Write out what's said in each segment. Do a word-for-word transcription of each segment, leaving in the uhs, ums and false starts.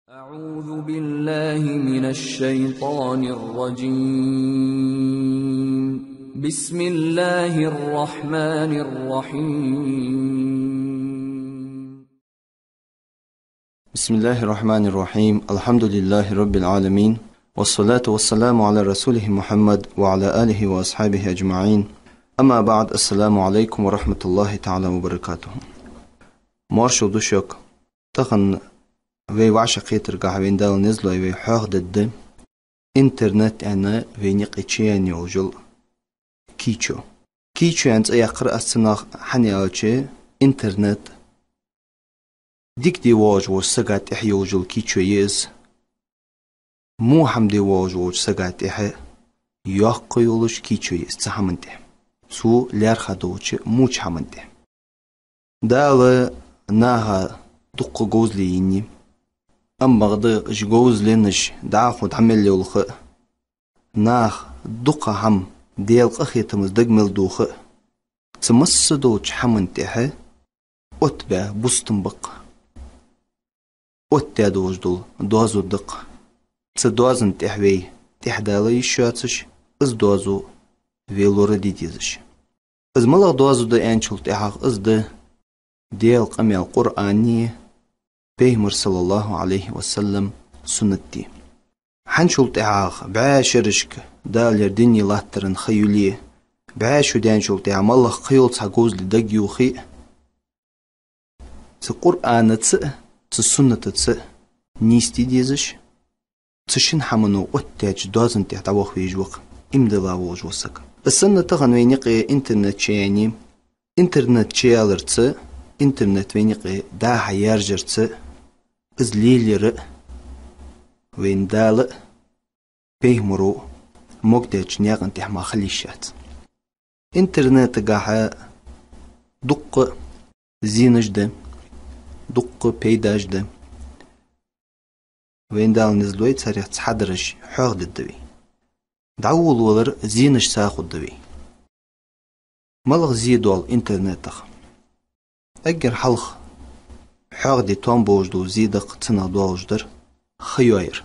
أعوذ بالله من الشيطان الرجيم. بسم الله الرحمن الرحيم. بسم الله الرحمن الرحيم. الحمد لله رب العالمين. والصلاة والسلام على رسوله محمد وعلى آله وأصحابه أجمعين. أما بعد. السلام عليكم ورحمة الله تعالى وبركاته. Моаршал да шуга. Тахан вай вӀашагӀкхетаргахьа вайна Дала низ лой вай хьоахадергда интернет аьнна вайна юкъе чуяьнна йолаш йола кийчо. Кийчо аьнна цӀи яьккхар аз цунах, хӀана аьлча интернет дика де воагӀаш волча сага тӀехьа йолаш йола кийчо я из. Во хӀама де воагӀаш волча сага тӀехьа йоккха йолаш кийчо я из цу хӀаман тӀа. Цо лаьрхӀа долча воча хӀаман тӀа. Дала наха дукха говзал еннай. Амма бакъда уж говзал еннараш дӀахо дӀа мел йовлаха а, наха дукха хӀама Даьла къахетамца дага мел доха а, цу массадолча хӀаман тӀехьа оттабаь бустам ба-кх. Оттадаь долаш дола доазув да-кх. Цу доазон тӀехьа вай тӀехьадала йиш йоацаш, из доазув вай лораде дезаш. Из малагӀа доазув да аьнначул тӀехьагӀа, из да Даьла къамаьл Къуръани, Пайхамара, صلى الله عليه وسلم, суннати. ХӀанзчул тӀехьагӀа бӀаь шерашка Дала ер дуне латтар ха юле, бӀаь шу даьнначул тӀехьагӀа моллагӀа кхыйола цхьа говзал дага йохе а, цу Къуръанаца а, цу суннатаца а нийсде дезаш, цу шин хӀамано оттадаьча доазон тӀехьа дӀаваха везаш ва-кх иман дилла волаш вола саг. Из санна тахан вайна юкъе интернет чуяьннай. Интернет чуяларца, интернет вайна юкъе дӀа-хьа яьржарца, из лелаяра а вайна Дала а, Пайхамаро а могадаьча наькъан тӀехьа мара хила йиш яц. Интернетагахьа дуккха зенаш да, дуккха пайдаш да. Вайна Дала низ лой царех цхьадараш хьоахадергда вай. ДӀаволавалар зенаш сагӀа хургда вай. МалагӀа зе доал интернетах? Эггара хьалха хьоахаде тоам болаш дола зе да-кх цунах доалаш дар ха йоаяр.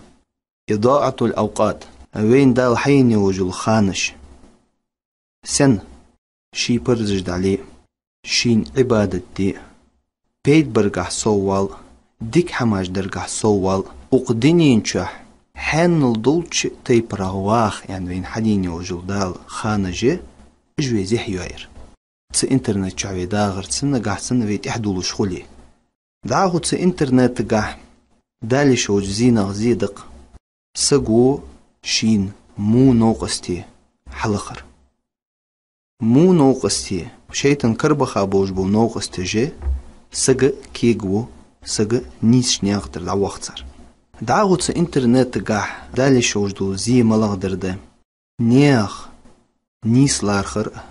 إضاعة الأوقات. Вайна Дала хьаенна йолаш йола ханаш. Сенна? Ший парзаш дӀале а, шийна Ӏибадат де а, пайда баргахьа соввала а, дика хӀамаш даргахьа соввала а, укх дунен чухь хьаьнал долча тайпарах ваха аьнна вайна хьадена йолаш йола Дала ханаш я, уж вай зехьа йоаяр. Цу интернет чухь вай дагӀарца, нагахьа санна вай тӀехьа дуллаш хуле. ДӀахо цу интернетагахьа дала йиш йолча зенах зе да-кх саго шийна во новкъостий хьалакхар. Во новкъостий, шайтӀан карабаха болаш бола новкъосташ а сага кегаву, сага нийсача наькъа тӀара дӀавоаккх цар. ДӀахо цу интернетагахьа дала йиш йолаш дола зе малагӀдар да? Наьха нийса лархӀар а,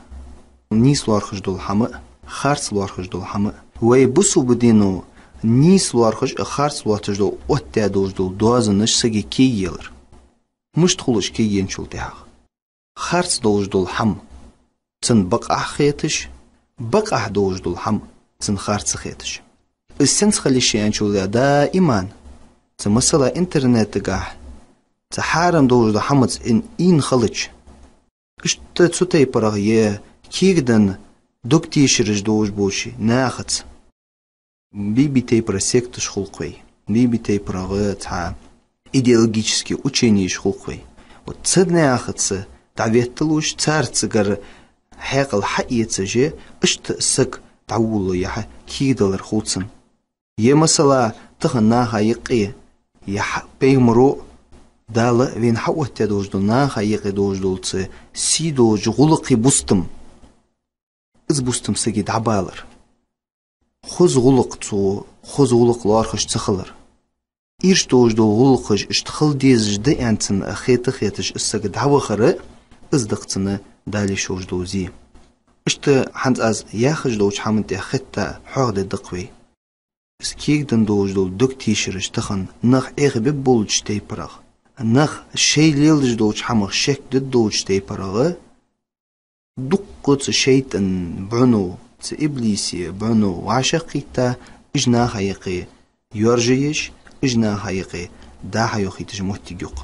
нийса лоархӀаш дола хӀама а, харц лоархӀаш дола хӀама а. Вай бусалба дино нийса лоархӀаш а, харц лоацаш дола оттадаь долаш дола доазонаш сага кегаелар. Мишта хул уж кегаенначул тӀехьагӀа? Харц долаш дола хӀама цунна бакъахьа хеташ, бакъахьа долаш дола хӀама цунна харц хеташ. Из сенца хила йиш я аьнначул, даиман цу, масала, интернетагахьа цу хьарам долаш долча хӀамаца ийна хилча, иштта цу тайпарах е кегаденна дог тешараш долаш болча нахаца. Бе-бе тайпара секташ хул-кх вай, бе-бе тайпарах цхьа идеологически ученеш хул-кх вай. Вот цу нахаца дӀаветталуш, царцагара хьаькъал хьаэцаш а, иштта саг дӀаволалу яхьа кегадалар хул цунна. Е, масала, тахан наха юкъе, яхьа Пайхамаро а, Дала а вайна хьаоттадаь долаш дола наха юкъе долаш дола цу сий долча гӀулакхий бустам. Из бустам сага дӀабалар. Хоза гӀулакх цо, хоза гӀулакх лоархӀаш ца хилар. Ирча долаш дола гӀулакхаш иштта хила дезаш да аьнна цунна хета-хеташ из саг дӀавахар а, из да-кх цунна дала йиш йолаш дола зе. Иштта хӀанз аз яхаш долча хӀаман тӀа хетта хьоахадергда-кх вай. Из кегаденна долаш дола дог тешараш тахан нах Ӏехабергболча тайпарах, нах шоай леладеш долча хӀамах шек дергдолча тайпарах, дуккха цу шайтӀан бӀуно, цу иблиса бӀуно вӀашагӀкхийтта, уж наха юкъе йоаржаеш, уж наха юкъе дӀа-хьа йохийташ моттиг я-кх.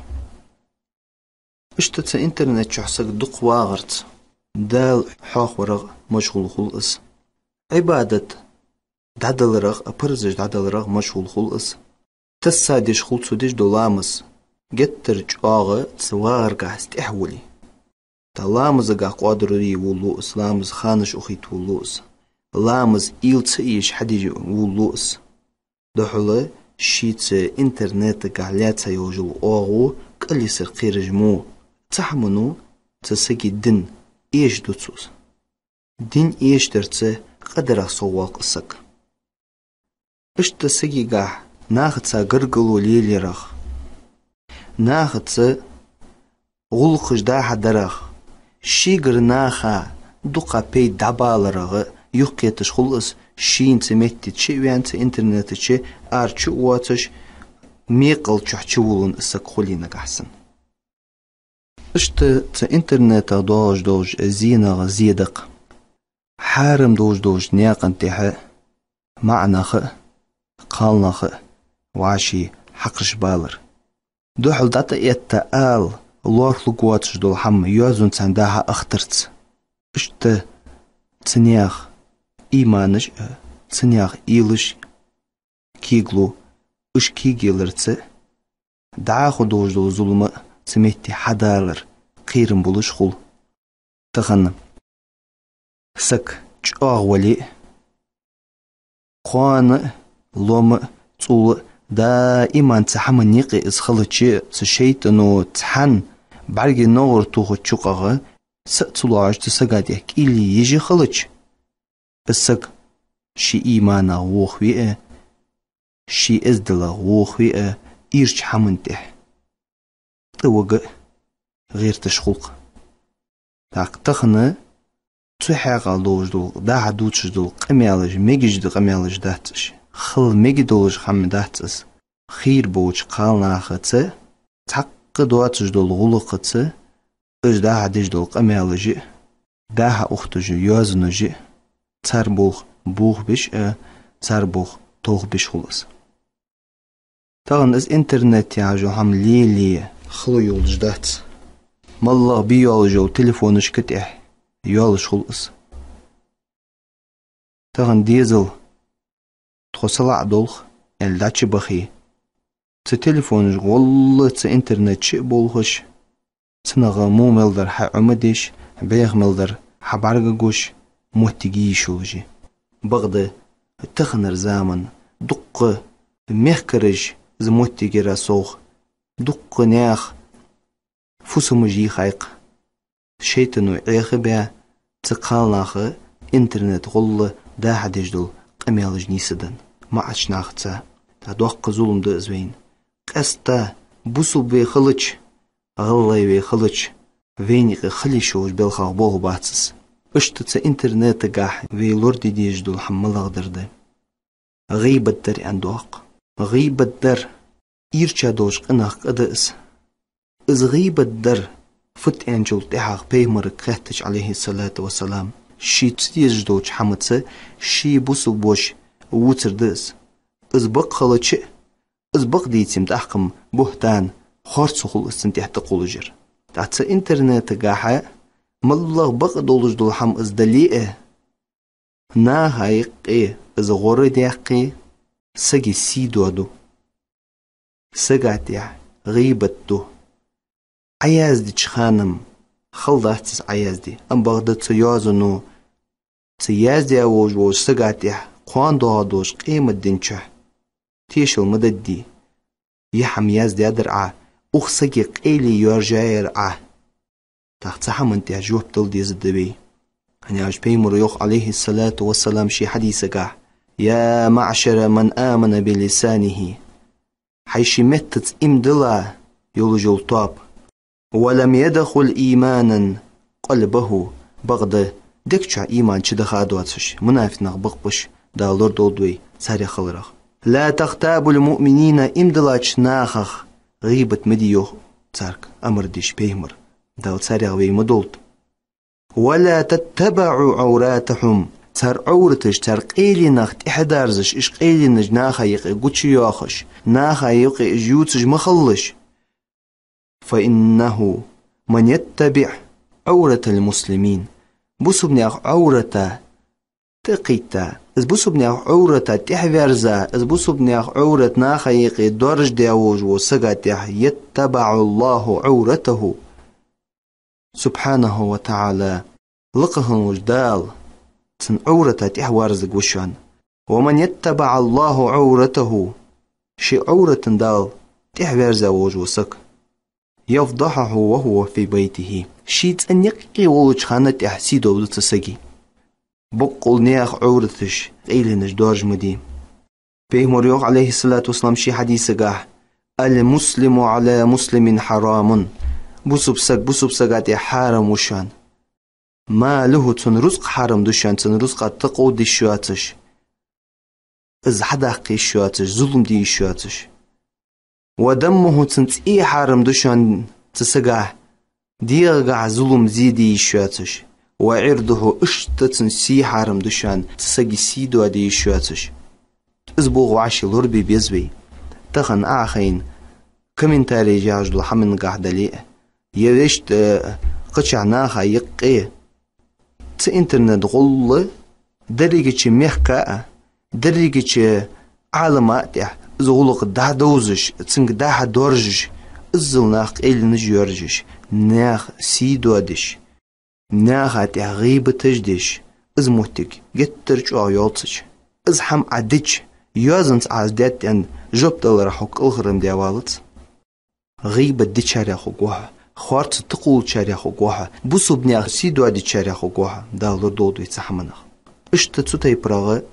Иштта цу интернета чу саг дукха вагӀарца, Дала хьоахаварах машгӀул хул из. Ӏибадат дӀадаларах, а парзаш дӀадаларах машгӀул хул из. Тасса деш хул цо деш дола ламаз. Геттара чӀоагӀа цу вагӀаргахьа тӀехьа вале. ТӀаккха ламазагахьа кӀоадор е волаву из, ламаза ханаш ухийтаволаву из. Ламаз уйла ца еш хьадеш волаву из. Духхьал шийца интернетагахьа лаьца йолаш йола оагӀув кӀалйисар кхераш мо. Цу хӀамано цу сага дин эшаду цо. Дин эшадарца къа дарах совгӀа воал-кх из саг. Иштта сагагахьа нахаца гаргало лелаярах, нахаца гӀулакхаш дӀа-хьа дарах, шийгара наха дукха пайда дӀабаларах юхакхеташ хул из, шийна цу метте чу а ваьнна, цу интернета чу ара чу а воацаш, мекъал чу чувуллаш из саг хуле нагахьа санна. Иштта цу интернетах доагӀаш долча зенах зе да-кх. Хьарам долаш долча наькъа тӀа маӀа нах а, кхалнах а вӀаший хьакхаш балар. Духхьал дӀатӀаэтта ала лоархӀалургда воацаш дола хӀама йоазонца дӀа-хьа ахтарца. Иштта цу наьха иманаш а, цу наьха уйлаш а кегалу, уж кегаяларца дӀахо долаш дола зулам а цу метте хьадалар кхерам болаш хул. Тахан саг чӀоагӀа вале а, кхоана а, лома а, цӀула а даиман цу хӀаман юкъе из хилча, цу шайтӀано цхьан бӀарга ногӀар тохача чукъагӀа са а ца лоӀаш цу сага тӀа кӀийле еш хилча, из саг ший иманах вохаве а, ший эздалах вохаве а, ийрча хӀаман тӀа тӀавига а гӀерташ хул-кх. ТӀаккха тахан цу хьакъехьа долаш дола, дӀа-хьа дувцаш дола къамаьлаш мегаш да, къамаьлаш дац уж. Хила мегаш долаш хӀама дац из. Хийра болча кхалнахаца, цхьаккха доацаш долча гӀулакхаца, уж дӀа-хьа деш дола къамаьлаш а, дӀа-хьа ухийташ йола йоазонаш а, цар болх бохабеш а, цар болх толхабеш хул из. Тахан из интернет яхаш йола хӀама лелае хало йолаш дац. МоллагӀа бе йоалаш йола телефонашка тӀа йоалаш хул из. Тахан дезал тхо салаӀа долх аьнна дӀачубахе, цу телефонашка гӀолла цу интернета чу а болхаш, цунах во мел дар хьаӀомадеш, бӀеха мел дар хьабӀаргагуш моттиг я йиш йолаш. Бакъда таханара заман дуккха мехкараш из моттигера совгӀа, дуккха наьха фусамаш йийхай-кх. ШайтӀано Ӏехабаь, цу кхалнаха интернет гӀолла дӀа-хьа деш дола къамаьлаш нийсаденна маӀача нахаца. ТӀаккха доккха зулам да из вайна. Къаьстта бусалба вай хилча, гӀалгӀай вай хилча, вайна юкъе хила йиш йолаш белхах болх бац из. Иштта цу интернетагахьа вай лораде дезаш дола хӀама малагӀдар да? ГӀийбат дар аьнна доагӀа-кх. ГӀийбат дар ийрча долча къинах кӀада из. Из гӀийбат дар фуд аьнначул тӀехьагӀа пайхамарга хаьттача, Ӏалайхи ссалату вассалам, ше ца дезаш долча хӀамаца ший бусалба воша вувцар да из. Из бакъ хилча а, из бакъдийцам тӀаккха-м бухӀтан, хорца хул из цунна тӀехьа тӀакхоллаш яр. ТӀаккха цу интернетагахьа моллагӀа бакъ долаш дола хӀама из дале а, наха юкъе из гӀо а даьккхе, сага сий доаду. Сага тӀехьа гӀийбат ду. Ӏояздеча хана-м хала дац из Ӏоязде, амма бакъда цу йоазоно, цу яздаь волаш волча сага тӀехьа кхоана доагӀаш долча къематдийнахьа тешал ма дергда. Ер хӀама яздаьдар Ӏа, укх сага къайле йоаржаяьяр Ӏа. ТӀаккха цу хӀаман тӀехьа жоп дала дезаш да вай. ХӀана аьлча пайхамара йоах, Ӏалайхи ссалату вассалам, ший хьадисагахьа: «يا معشر من آمن بلسانه». Хьай ший меттаца иман дилла йолаш йола тоаба. «ولم يدخل إيمانا قلبه», бакъда дег чу иман чудаха доацаш, мунафикъ нах ба-кх уж, Дала лорадолда вай царех хиларах. «لا تغتابوا المؤمنين», иман диллача нахах гӀийбат ма де, йоах, царга амар деш пайхамара. Дала царех вай ма долда. «ولا تتبعوا عوراتهم», цар Ӏовраташ, цар къайленах тӀехьадарзаш, уж къайленаш наха юкъе гучайоахаш, наха юкъе уж ювцаш ма хилалаш. فإنه من يتبع عورة المسلمين. Бусалба наьха Ӏоврата тӀакхийтта, из бусалба наьха Ӏоврата тӀехьаверза, из бусалба наьха Ӏоврат наха юкъе доаржадаь волаш вола сага тӀехьа, يتبع الله عورته. سبحانه وتعالى, лакха хинна волча Дала цун Ӏоврата тӀехьаверзаргва шоана. ومن يتبع الله عورته, ший Ӏоврата Дала тӀехьаверза волаш вола саг, يفضحه وهو في بيته, ший цӀен юкъе волча хана тӀехьа сий доаду цу сага. Боккъал наьха Ӏовраташ, къайленаш доаржа ма де. Пайхамара йоах, عليه الصلاة والسلام, ший хьадисагахь: المسلم على المسلم حرام. Бусалба саг бусалба сага тӀехьа хьарам ва шоана. ماله, цун рузкъа хьарам да шоана, цун рузкъа такъо де йиш йоацаш, из хьадаккха йиш йоацаш, зулам де йиш йоацаш. ودمه, цун цӀи хьарам да шоана, цу сага дегӀагахь зулам, зе де йиш йоацаш. وعرضه, иштта цун сий хьарам да шоана, цу сага сий доаде йиш йоацаш. Из болх вӀаши лорабе беза вай. Тахан Ӏохайна комментареш яхаш дола хӀамангахь дале а, е вешта, э, кхычахьа наха юкъе, цу интернета гӀолла дерригача мехка а, дерригача Ӏалама а тӀехьа из гӀулакх дӀадовзаш, цунга дӀа-хьа доаржаш, иззал наха къайленаш йоаржаш, наьха сий доадеш, наха тӀехьа гӀийбаташ деш, из моттиг геттара чӀоагӀа йоалл цу чу. Из хӀама Ӏа дича, йоазонца Ӏа из даьтта аьнна жоп даларах хьо кӀалхарам даь валац. ГӀийбат дечарех хургва хьо, хорца такъо лучарех хургва хьо, бусалба наьха сий доадечарех хургва хьо, Дала лорадолда вай цу хӀаманах. Иштта цу тайпарагӀа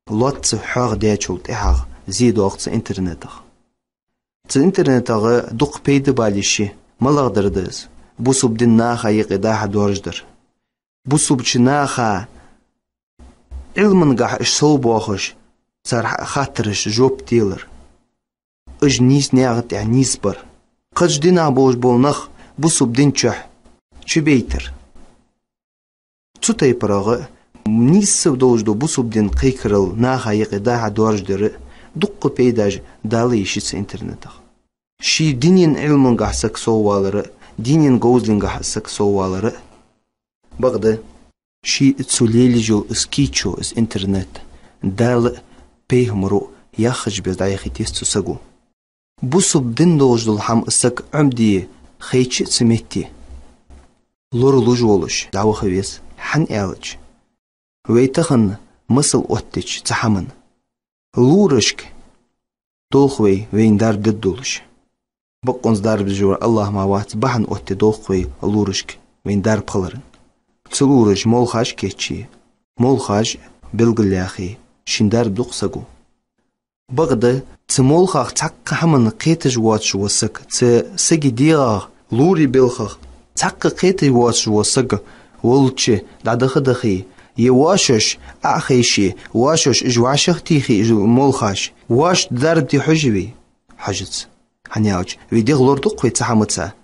лоацца хьоахадаьчул тӀехьагӀа зе доагӀа цу интернетах. Цу интернетагӀа дукха пайда бала йиш я, малагӀдар да из? Бусалба дин наха юкъе дӀа-хьа доаржадар. Бусалбача наха Ӏилмангахь уж совбоахаш, цар хаттарашта жоп делар. Уж нийса наьха тӀехьа нийсбар. Кхыча динах болаш бола нах бусалба дина чу чубайтар. Цу тайпарагӀа нийса долаш дола бусалба дин кхайкарал, наха юкъе дӀа-хьа доаржадар дуккха пайдаш дала йиш я цу интернетах. Ший динан Ӏилмангахь саг соввалар, динан говзалгахь саг соввалар. Бакъда, ший цу лелаш йола из кийчо, из интернет, Дала а, пайхамаро а яхача беза дӀаяхийта еза цу саго. Бусалба дин долаш дола хӀама из саг Ӏомаде хайча а цу метте, лоралуш волаш дӀаваха веза, хӀана аьлча, вай тахан масал оттадича цу хӀаман, лорашка долх вай вайна дарба дергдолаш. Бокъонца дарба деш вар АллахӀ мара вац, бахьан оттаде долх вай лорашка вайна дарба хиларан. Цу лораша молхаш кийчъе, молхаш белгалъяьхе, шийна дарба ду-кх саго. Бакъда цу молхах цхьаккха хӀаманна кхеташ воацаш вола саг, цу сага дегӀах, лорий балхах цхьаккха кхеташ воацаш вола саг волча дӀадаха а дахе, е вошаш Ӏо а хайше, вошаш уж вӀашагӀтехе, уж молхаш, вошта дарба де хьожий вай? Хьожац. ХӀана аьлча, вай дегӀ лорадоаккх вай цу хӀамаца.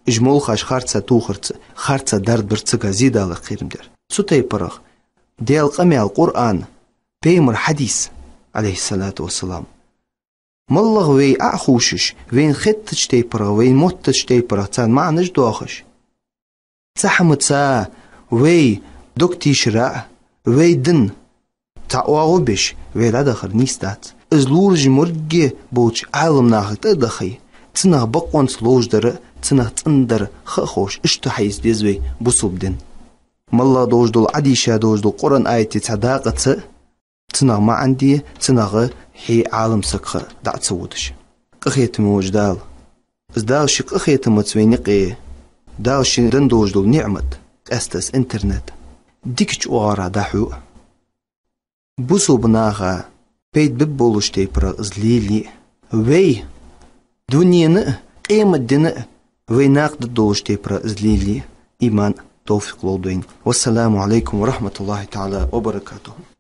Уж молхаш харца тохарца, харца дарба дарца зе даларах кхерам дер. Цу тайпарагӀа Даьла къамаьл Къуръан, пайхамара хьадис, عليه الصلاة والسلام, моллагӀа вай Ӏо а хувшаш, вайна хеттача тайпарагӀа, вайна моттача тайпарагӀа царна маӀанаш доахаш, цу хӀамаца вай дог тийшар а, вай дин цхьа оагӀув беш, вай дӀадахар нийса дац. Из лораш моргге болча Ӏаламнаха тӀа а дахе, цунах бокъонца ловш дар а, цунах цӀендар ха а ховш, иштта хьаэца деза вай бусалба дин. МоллагӀа долаш дола, Ӏодийша долаш дола Къуръан аятий цхьа дакъа ца а, цунах маӀан де, цунах хье Ӏалам саг ха дӀа а ца водаш. Къахетаме волча Дала, из Дала ший къахетамца вайна юкъе, Дала шийна денна долаш дола ниӀмат, къаьстта из интернет, дикача оагӀорахьа дӀахьу. Бусалба наха пайда бергболаш тайпара из лелае, вай дунен а, къематден а вай накъадаргдолаш тайпара из лелае иман, товфикъ лолда вайна. والسلام عليكم ورحمة الله تعالى وبركاته.